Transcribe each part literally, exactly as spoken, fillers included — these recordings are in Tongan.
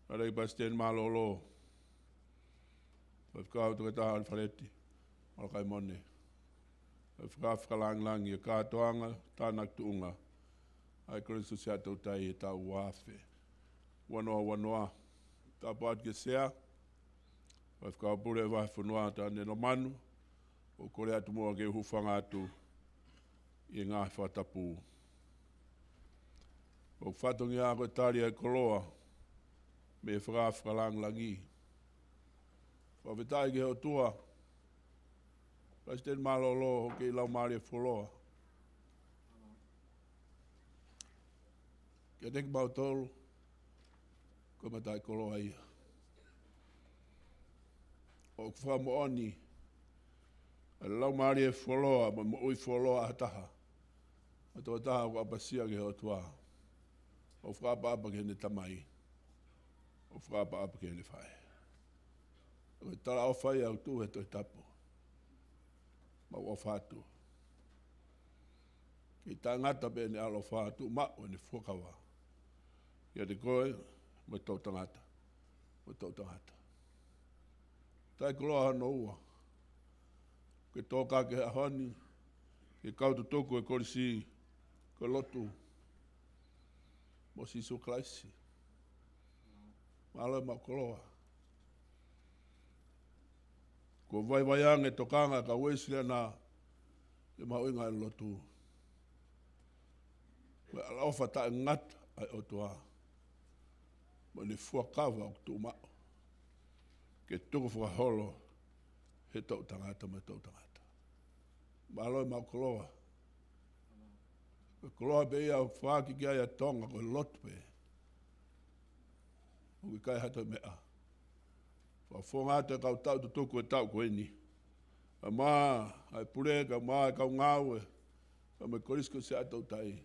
Houʻeiki Palesiteni Mālōlō, Faifekau Toketā Alifaleti Malakai Mone, Faifekau Fakalāngilangi ʻa e kātoanga tānaki tuʻunga ʻa e Kolisi ʻo Siaʻatoutai ʻi he taʻu ua afe ua noa ua noa. Tāpuaki ki he Sea, Faifekau Pule Vahefonua Tane Lomanu, ʻoku ou kole atu muʻa ke u hūfanga atu ʻi he ngaahi fakatapu. ʻOku fatongia ko e tali ʻa e koloa mei he Faifekau Fakalāngilangi. Fakafetaʻi ki he ʻOtua, Palesiteni Mālōlō, ʻoku ke ʻi he laumālie fuoloa. Kiate kimautolu, ko e mataʻikoloa ia. ʻOku fakamoʻoni ʻa e laumālie fuoloa mo e moʻui fuoloa ʻa ha taha, ʻa e tokotaha ʻoku ʻapasia ki he ʻOtua, ʻoku fakaʻapaʻapa ki heʻene tamai, ʻoku fakaʻapaʻapa ki heʻene faʻē. Ko e talaʻofa ia ʻoku tuʻu he Tohi Tapu. Mau ʻofa atu. Kei taʻengata pē ʻene ʻaloʻofa, tuʻu maʻu ʻene fuakava kiate koe mo e toʻutangata, mo e toʻutangata. Mataʻikoloa hono ua ʻoku ke tō ki he ʻaho ni, ki he kau tutuku ʻo e Kolisi, ko e lotu mo Sīsū Kalaisi. Mālō e maʻu koloa. Kuo vaivai ange e tokanga ʻa e kau Uēsiliana ki he mahuʻinga ʻo e lotu, mo e ʻaloʻofa taʻengata ʻa e ʻOtua, mo ʻene fuakava ʻoku tuʻu maʻu ke tukufakaholo he toʻutangata mo e toʻutangata. Mālō e maʻu koloa. Ko e koloa pē ia ʻoku foaki ki ai ʻa Tonga, ko e lotu pē. ʻOku ʻikai ha toe meʻa. Fakafofonga atu e kau tau tutuku ʻo e taʻu ko eni, kae ʻumaʻā e pule, kae ʻumaʻā e kau ngāue, kae ʻumaʻā e Kolisi ko Siaʻatoutai.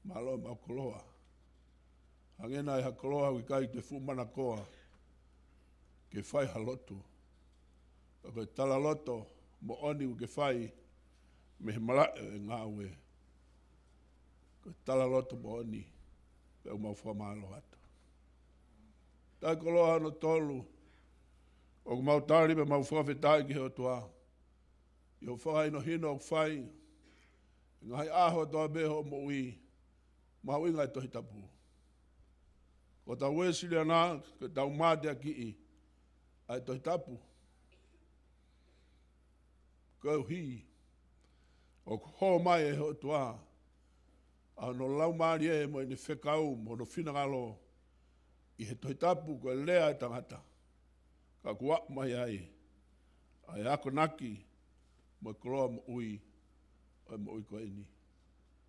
Mālō e maʻu koloa. Hangē naʻe ʻi ai ha koloa ʻoku ʻikai te fuʻu manakoa ke fai ha lotu. Ka ko e talaloto moʻoni ʻoku ke fai mei he malaʻe ʻo e ngāue. Ko e talaloto moʻoni, pea ʻoku mau fakamālō atu. Mataʻikoloa hono tolu ʻoku mau tali pea mau fakafetaʻi ki he ʻOtua ʻi hoʻo fakahinohino ʻoku fai he ngaahi ʻaho kotoa pē hoʻo moʻui, mahuʻinga e Tohi Tapu. Ko hotau Uēsiliana, ko ʻetau mateakiʻi ʻa e Tohi Tapu. Koeʻuhi ʻoku hō mai ʻe he ʻOtua ʻa hono Laumālie mo ʻene fekau mo hono finangalo ʻi he Tohi Tapu, ko e lea ʻa e tangata, ka kuo aʻu mai ai ʻa e akonaki mo e koloa moʻui ʻo e moʻui ko eni.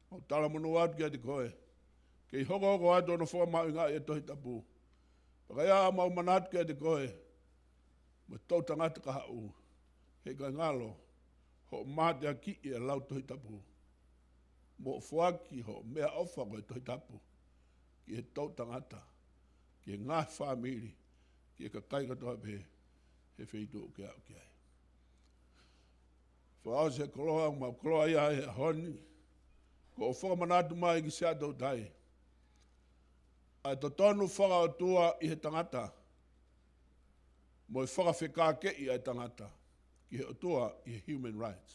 Mau talamonū atu kiate koe, kei hokohoko atu hono fakamahuʻingaʻi e Tohi Tapu. Pea ka ʻi ai haʻamau manatu kiate koe mo e toʻutangata kahaʻu, heʻikai ngalo hoʻo mateakiʻi e lau Tohi Tapu, mo foaki hoʻo meʻaʻofa ko e Tohi Tapu ki he toʻutangata, ki he ngaahi fāmili, ki he kakai kotoa pē he feituʻu ʻoku ke aʻu ki ai. Fakaʻosi e koloa ʻoku mau koloaʻia ai he ʻaho ni, ko hoʻo fakamanatu mai ki Siaʻatoutai ʻa e totonu fakaʻotua ʻi he tangata, mo e fakafekākeʻi ʻa e tangata ki he ʻOtua ʻi he human rights.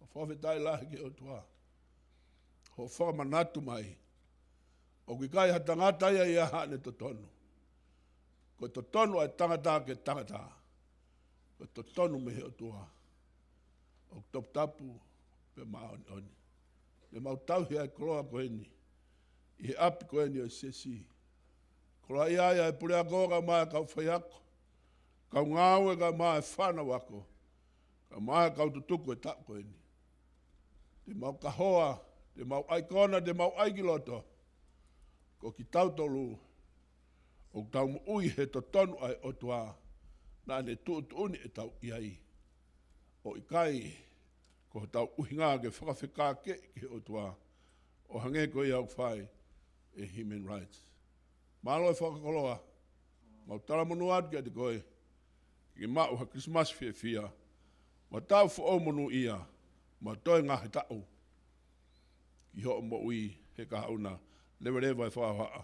ʻOku fakafetaʻi lahi ki he ʻOtua hoʻo fakamanatu mai ʻoku ʻikai ha tangata ia ʻi ai haʻane totonu. Ko e totonu ʻa e tangata ke tangata, ko e totonu mei he ʻOtua ʻoku toputapu pea māʻoniʻoni. Ne mau tauhi ʻa e koloa ko eni ʻi he ʻapi ko eni ʻo e siasi. Koloaʻia ai ʻa e puleako kae ʻumaʻā e kau faiako, kau ngāue kae ʻumaʻā e fānau ako, kae ʻumaʻā e kau tutuku e taʻu ko eni. Te mau kahoa, te mau ʻai kona, te mau ʻai ki loto, ko kitautolu ʻoku tau moʻui he totonu ʻa e ʻOtua naʻa ne tuʻutuʻuni ʻetau ʻi ai. ʻOku ʻikai ko hotau ʻuhinga ke fakafekākeʻi ki he ʻOtua ʻo hangē ko ia ʻoku fai ʻe he human rights. Mālō e fakakoloa. Mau talamonū atu kiate koe ke maʻu ha Kilisimasi fiefia, mo e taʻu foʻou monūʻia, mo e toe ngaahi taʻu ki hoʻo moʻui he kahaʻu na. Leveleva e fakahohaʻa.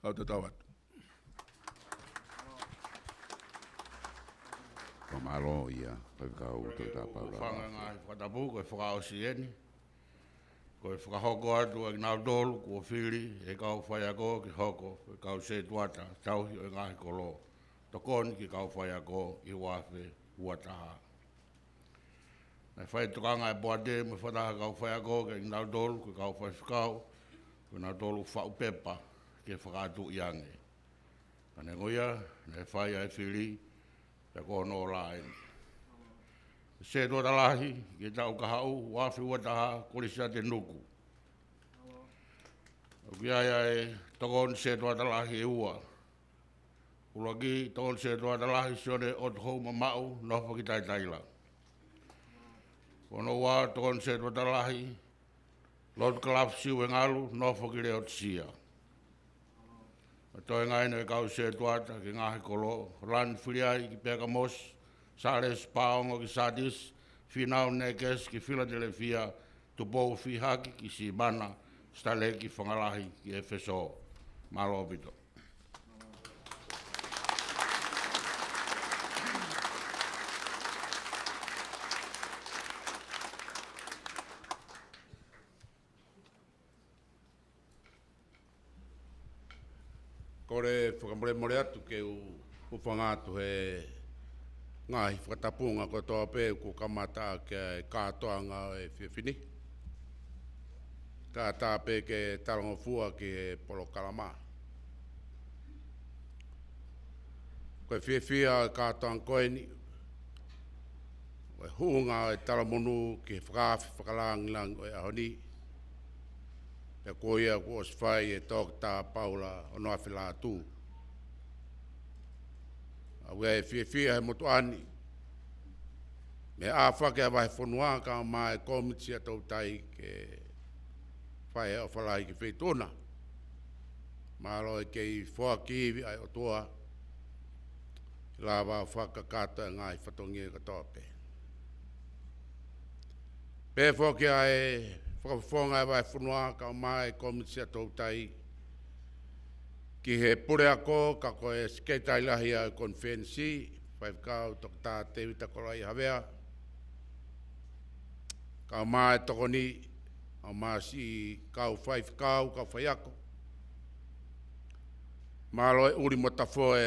Tau tatau atu. Fakamālō ia, Faifekau Toketā Paula. Hūfanga he ngaahi fakatapu, ko e fakaʻosi eni. Ko e fakahoko atu ʻa kinautolu kuo fili ʻe he kau faiako ke hoko ko e kau sētuata tauhi ʻo e ngaahi kolo, tokoni ki he kau faiako ʻi he ua afe ua taha. Naʻe fai tokanga ʻa e poate mo e fakataha kau faiako kiate kinautolu ko e kau faifekau, ko kinautolu faʻu pepa ke fakaʻatuʻi ange. Pea neongo ia, naʻe fai ʻa e fili, pea ko hono ola eni. Sētuata Lahi ki he taʻu kahaʻu, ua afe ua taha, Kolisi ʻa Tenuku. ʻOku ʻi ai ʻa e tokoni sētuata lahi ʻe ua. ʻUluaki, tokoni sētuata lahi Sione ʻOtuhou Mamaʻu, nofo ki Taitaila. Ko hono ua, tokoni sētuata lahi Lord Kalafu Siuengalu, nofo ki Leotisia. Mo e toenga eni ʻo e kau sētuata ki he ngaahi kolo, Lani Filiai ki Peakamosi, Sālesi Paongo ki Sātisi, Fīnau Nekesi ki Filatelefia, Tupou Fihaki ki Simana, Sitaleki Fangalahi ki ʻEfesō. Mālō ʻaupito. Kole fakamolemole atu ke u hūfanga atu he ngaahi fakatapunga kotoa pē kuo kamata ʻaki ʻa e kātoanga ʻo e efiafi ni. Kae ʻatā pē ke talangofua ki he polokalama. Ko e fiefia ʻo e kātoanga ko eni, ko e hūfanga ʻo e talamonū ki he fakaafe fakalāngilangi ʻo e ʻaho ni. Pea ko ia kuo ʻosi fai ʻe Toketā Paula Onoafelātū. ʻOku ʻi ai e fiefia he motuʻa ni, mei he ʻāfaki ʻa e vahefonua kae ʻumaʻā e kōmiti Siaʻatoutai ke fai e ʻofa lahi ki he feituʻu na. Mālō e kei foaki ivi ʻa e ʻOtua, ke lava ʻo fakakakato e ngaahi fatongia kotoa pē. Pehē foki ʻa e fakafofonga ʻa e vahefonua kae ʻumaʻā e kōmiti Siaʻatoutai ki he puleako, ka ko e Sekelitali Lahi ʻa e konifelenisi, Faifekau Toketā Tēvita Kolaʻia Havea, kae ʻumaʻā e tokoni, kae ʻumaʻā siʻi kau faifekau, kau faiako. Mālō e ʻuli mo tafoe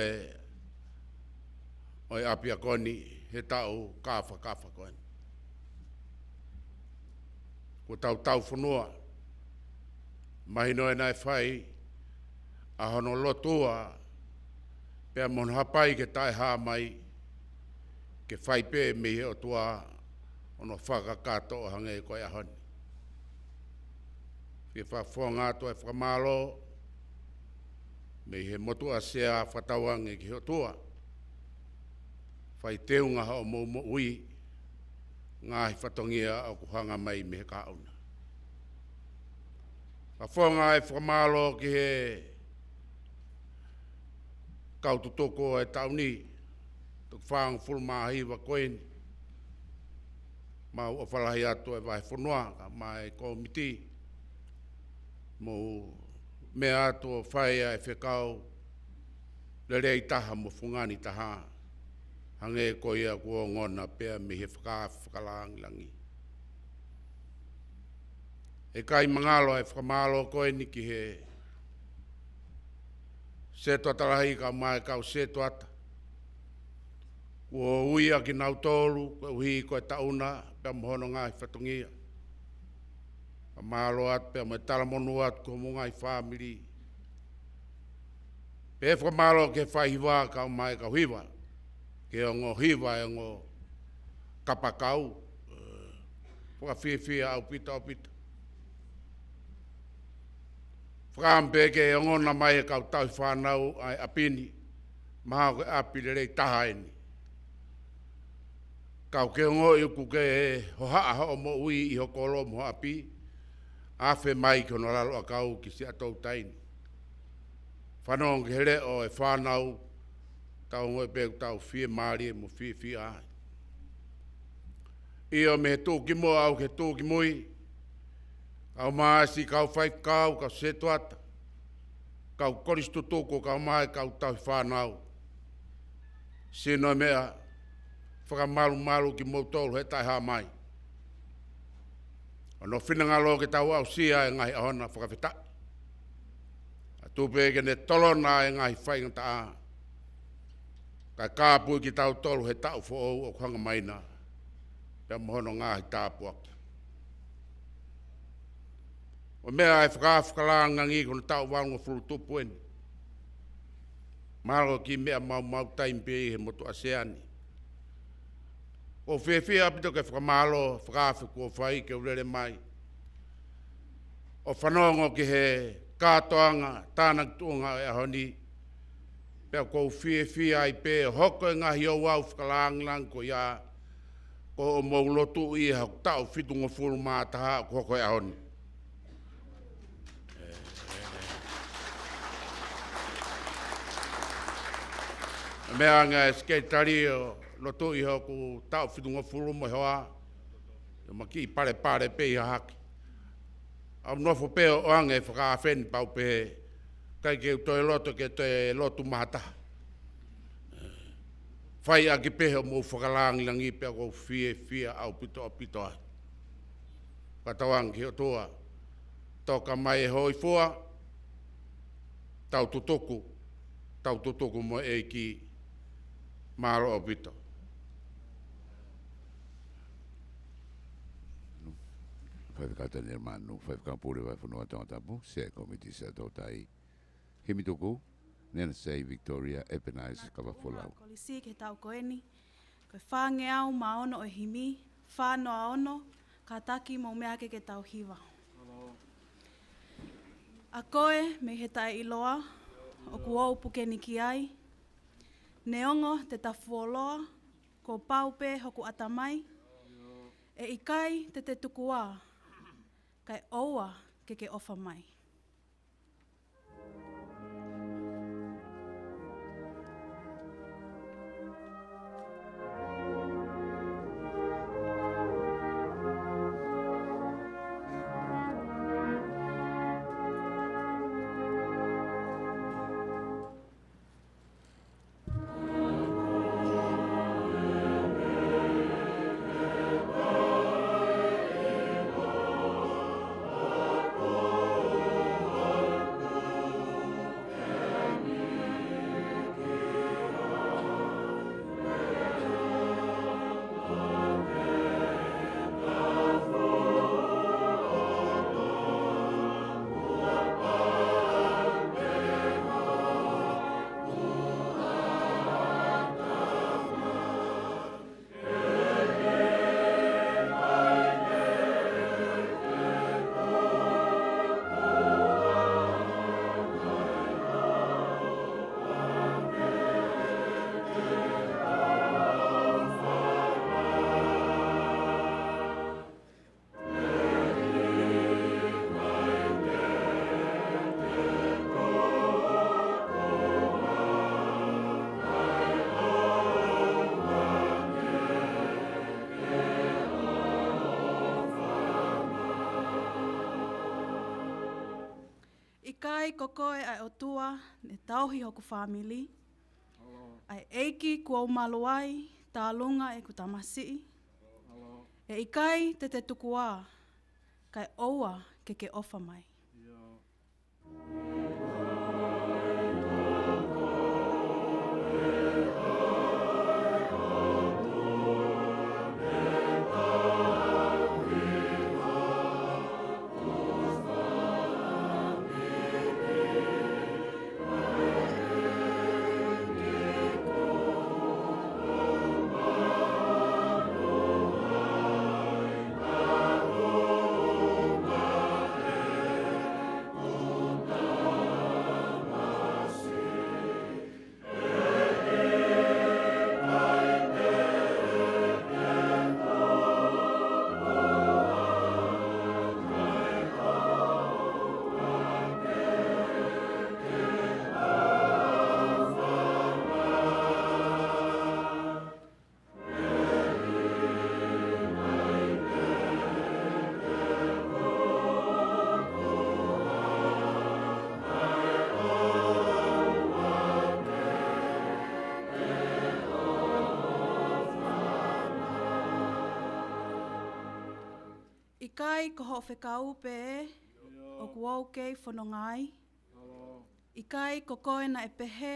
ʻo e ʻapiako ni he taʻu kāfakafa ko eni. Kuo tau taufonua. Mahino ʻena e fai ʻa hono lotua, pea mo hono hapai ke taʻehāmai, ke fai pē mei he ʻOtua hono fakakakato ʻo hangē ko e ʻaho ni. Fie fakafofonga atu e fakamālō mei he motuʻa Sea, fakatauange ki he ʻOtua, fai teunga hoʻomou moʻui, ngaahi fatongia ʻoku hanga mai mei he kahaʻu na. Fakafofonga e fakamālō ki he kau tutuku ʻo e taʻu ni, tuku fāngofulu mā hiva ko eni. Mau ʻofa lahi atu e vahefonua, kae ʻumaʻā e kōmiti, mou meʻa atu ʻo fai ʻa e fekau lelei taha mo fungani taha, hangē ko ia kuo ongona pea mei he fakaafe fakalāngilangi. ʻE ʻikai mangalo e fakamālō ko eni ki he sētuata lahi kae ʻumaʻā e kau sētuata kuo ui ʻa kinautolu koeʻuhi ko e taʻu na pea mo hono ngaahi fatongia. Fakamālō atu pea mo e talamonū atu ki homou ngaahi fāmili. Pea fakamālō ki he faihiva kae ʻumaʻā e kau hiva, ki he ongo hiva, e ongo kapakau. Fakafiefia ʻaupito, ʻaupito. Fakaʻamu pē ke ongona mai e kau tauhi fānau ʻa e ʻapi ni, mahalo ko e ʻapi lelei taha eni. Ka ʻoku ke ongoʻi ʻoku ke hohaʻa hoʻo moʻui ʻi ho kolo mo ho ʻapi, afe mai ki hono lalo ʻakau ki Siaʻatoutai ni. Fanongo ki he leʻo e fānau, tau ongoʻi pē ʻoku tau fiemālie mo fiefia ai. ʻIo, mei he tuʻukimuʻa ʻo aʻu ki he tuʻukimui, kae ʻumaʻā siʻi kau faifekau, kau sētuata, kau kolisi tutuku, kau mai, kau tauhi fānau. Sino e meʻa, fakamalumalu kimoutolu he taʻehāmai. ʻO hono finangalo ke tau aʻusia e ngaahi ʻaho na, fakafetaʻi. ʻA tupu pē ke ne tolona e ngaahi faingataʻa, kae kāpui kitautolu he taʻu foʻou ʻoku hanga mai na, pea mo hono ngaahi tāpuaki. ʻO meʻa ʻa e fakaafe fakalāngilangi ko hono taʻu valungofulu tupu eni. Mahalo ko e kiʻi meʻa maumau taimi pē ʻi he motu ʻAsia ni. ʻOku ou fiefia ʻaupito ke fakamālō fakaafe kuo fai ke u lele mai ʻo fanongo ki he kātoanga tānaki tuʻunga ʻo e ʻaho ni. Pea ʻoku ou fiefia ai pē ʻo hoko e ngaahi ouau fakalāngilangi ko ia, ko hoʻomou lotu ʻi he taʻu fitungofulu mā taha ʻoku hoko he ʻaho ni. Meʻa ange ʻa e sekelitali ʻo lotu ʻi hoku taʻu fitungofulu mo e hoa, ʻio, ma kiʻi palepale pē ʻi hahake. ʻA u nofo pē ʻo ʻoange e fakaafe ni pea u pehē, ʻikai ke u toe loto ke toe lotu maha taha. Fai ʻaki pē hoʻomou fakalāngilangi pea ʻoku ou fiefia ʻaupito ʻaupito ai. Fakatauange ki he ʻOtua, toka mai e hōifua, tau tutuku, tau tutuku mo e ʻEiki, mālō ʻaupito. Faifekau Taniela Manu, Faifekau Pule Vahefonua Tongatapu, Sea Komiti Sea Toutai, Himi Tuku, Nena Sei Victoria, Epinais Kavafolau. Kolisi ki he taʻu ko eni, ko e fāngeau mā ono ʻo e himi, fā noa ono, kātaki mou meʻa hake ke tau hiva. ʻA koe mei he taʻeʻiloa, ʻoku ou puke ni ki ai, neongo te ta fuoloa, kuo pau pē hoku ʻatamai, ʻe ʻikai te te tukuā, kae ʻoua ke ke ʻofa mai. ʻIkai ko koe ʻa e ʻOtua ne tauhi hoku fāmili, ʻa e ʻEiki kuo u malu ai, tālunga ʻeku tamasiʻi. ʻE ʻikai te te tukuā, kae ʻoua ke ke ʻofa mai. ʻIkai ko hoʻo fekau pē ē ʻoku ou kei fononga ai. ʻIkai ko koe naʻe pehē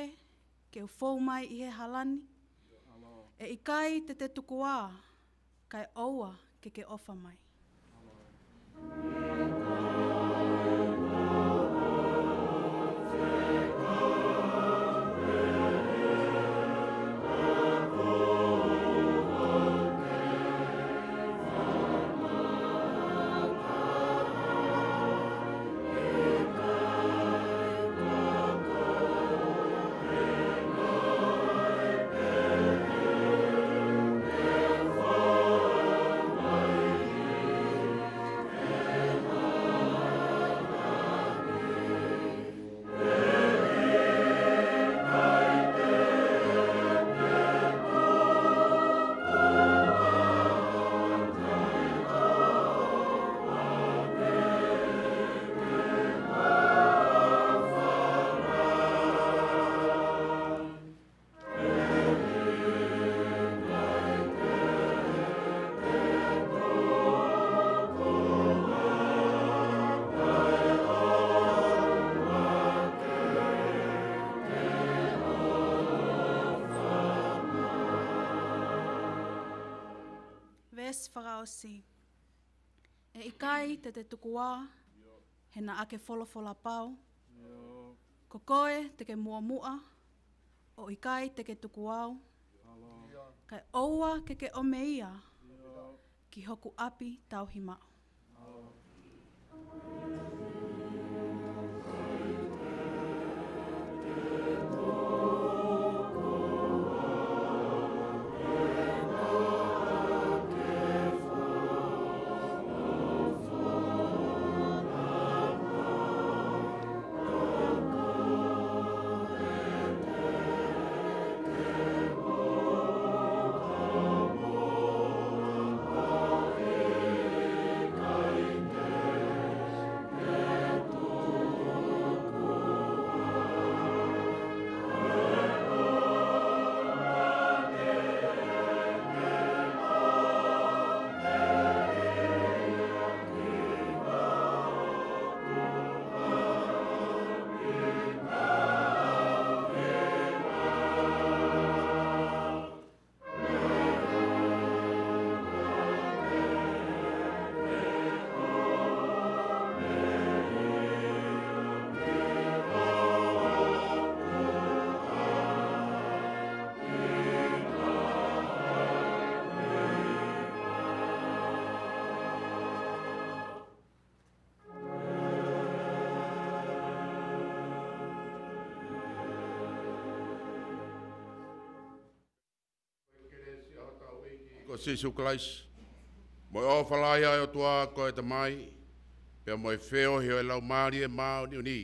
ke u fou mai ʻi he hala ni. ʻE ʻikai te te tukuā, kae ʻoua ke ke ʻofa mai. Veesi fakaʻosi. ʻE ʻikai te te tukuā, he naʻa ke folofola pau. Ko koe te ke muʻomuʻa, ʻo ʻikai te ke tuku au, kae ʻoua ke ke ʻomeia ki hoku ʻapi tauhi maʻu. Ko Sīsū Kalaisi, mo e ʻofa lahi ʻa e ʻOtua ko e Tamai, pea mo e feohi ʻo e Laumālie Māʻoniʻoni,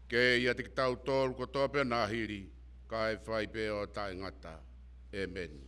ke ʻiate kitautolu kotoa pē ʻo nāhili, kae fai pē ʻo taʻengata. ʻĒmeni.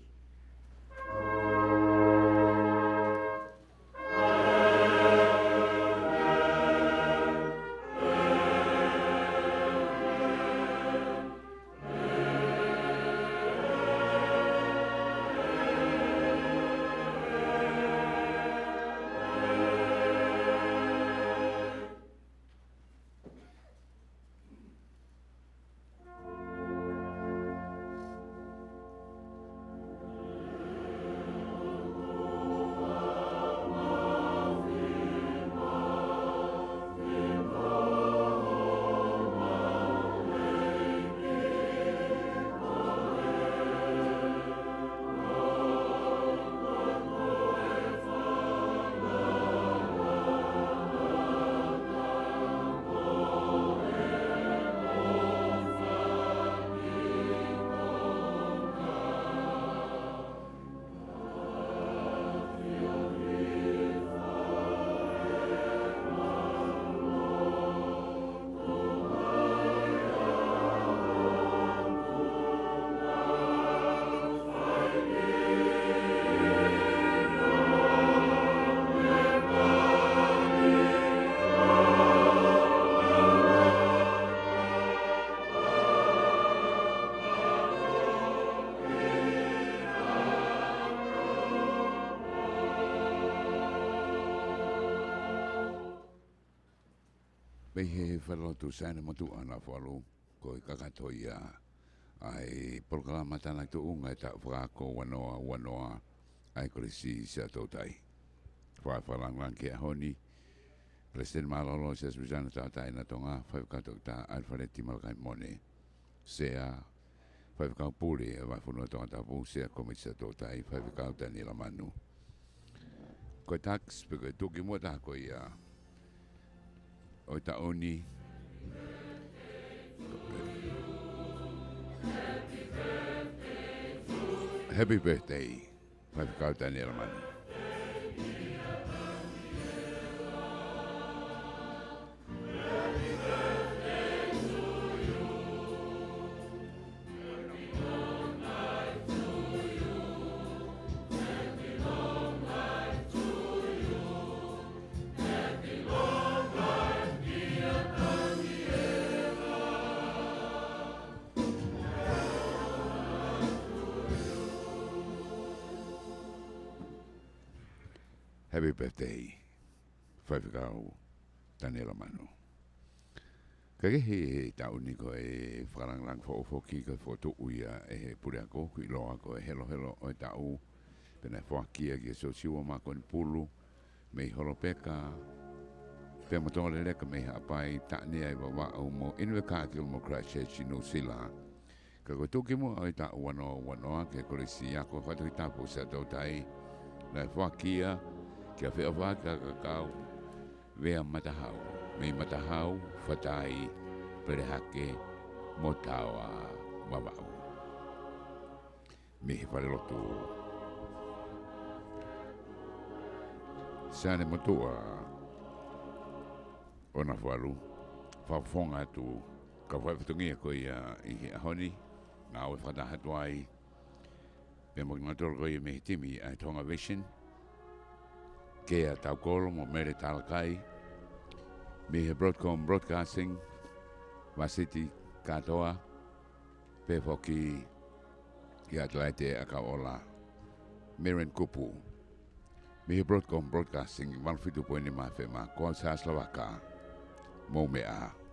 Pea ʻi he falelotu Saene Motuʻa Nafualu, ko e kakato ia ʻa e polokalama tānaki tuʻunga ʻo e taʻu fakaako ua noa ua noa ʻa e Kolisi Siaʻatoutai. Fakafanongo ki he ʻaho ni, Palesiteni Mālōlō Siasi Uēsiliana Tauʻatāina ʻo Tonga, Faifekau Toketā ʻAlifeleti Malakai Mone. Sea, Faifekau Pule ʻa e Vahefonua Tongatapu, Sea Komiti Siaʻatoutai, Faifekau Taniela Manu. Ko e tax, pe ko e tuʻukimuʻa taha ko ia ʻo e taʻu ni. Happy birthday, Faifekau Taniela Manu. Happy birthday, Faifekau Taniela Manu. Ka ʻi he taʻu ni ko e fakalāngilangi foʻou foki ko e fokotuʻu ia ʻe he Puleako, ʻoku ʻiloa ko e helohelo ʻo e taʻu, pea naʻe foaki ia kia Siosiua Makonipulu mei Holopeka, pea mo Tongaleleka mei Haʻapai, Taʻane ʻi Vavaʻu mo ʻInivekākilo mo Christchurch ʻi Nuʻusila. Ka ko e tuʻukimuʻa ʻo e taʻu ua noa ua noa ki he Kolisi Ako Fakatokitapu Siaʻatoutai, naʻe foaki ia kia Feʻofaʻaki Kakakau Vea Matahau, mei Matahau, Fatai, Pelehake mo Taoa, Vavaʻu. Mei he falelotu Saene Motuʻa ʻo Nafualu, fakafofonga atu kau faifetongia ko ia ʻi he ʻaho ni, ngāue fakataha atu ai pea mo kinautolu ko ia mei he timi ʻa e Tonga Vision, Kea Taukolo mo Mele Talakai, mei he Broadcom Broadcasting, Vasiti Katoa, pea foki kia Adelaide ʻAkaola, Meren Kupu, mei he Broadcom Broadcasting, valu fitu poini nima F M, ko au Siaosi Lavaka, mou meʻa.